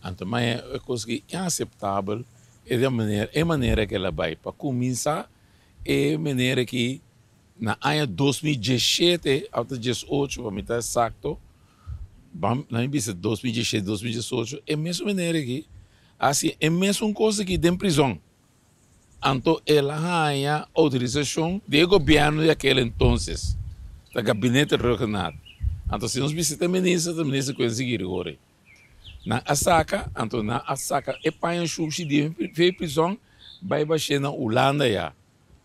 Anto ma e kos ki inaseptabel e di manera e manera ku el a bai. Pa kuminsá e manera ki na aña 2017 òf ta 18 pa mi ta eksakto, ban mi bisa 2017, 2018 e mesun manera aki a hasi e mesun kos aki den prizòn. Anto el a haña outorisashon di e gobièrnu di akel entonces, ta Gabinete Rhuggenaath. Anto si nos bisita e minister, ta minister Quincy Girigorie. Nan a saka, anto nan a saka e paña shushi di e prizòn bai bash'é na Hulanda ya.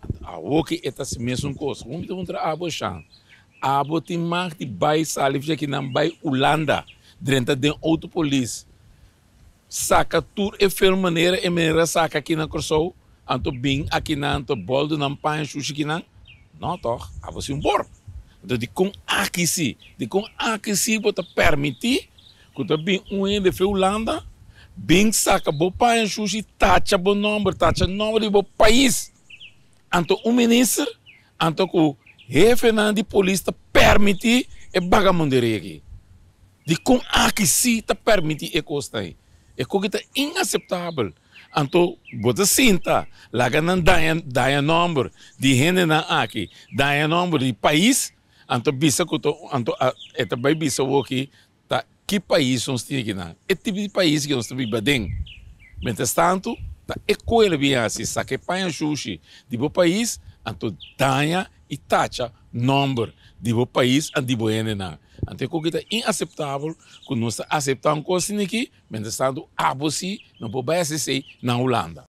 Anto awoki e ta hasi mesun kos. Kon mi ta puntra abo, Shan? Abo tin mag di bai sali for djaki nan bai Hulanda, drenta den outo polis, Saka tur e film manera e manera saka aki na Kòrsou, anto bin akinan anto bòldu nan paña shushi kinan? No tòg, abo si un bor. Anto dikon aki si? Dikon aki si bo ta pèrmití ku ta bin un hende fe Hulanda bin saka bo paña shushi, tacha bo nòmber, tacha nòmber di bo pais? Anto un minister, anto ku hefenan di polis ta pèrmití e bagamunderia aki? Dikon aki si ta permiti e kosnan ei? E koki ta inaseptabel. Anto bo ta sinta laga nan daña daña nòmber di hendenan aki, daña nòmber di pais, anto bisa ku ta anto e ta bai bisa awoki ta ki pais nos tin akinan, e tipo di pais ku nos ta biba aden. Mientras tanto ta e koe lo bin hasi, saka e paña shushi di bo pais, anto daña i tacha nòmber di bo pais a di bo hendenan. Anto e koki ta inaseptabel ku nos ta aseptá un kos asina aki, mientras tanto abo si no por bai hasi esei na Hulanda.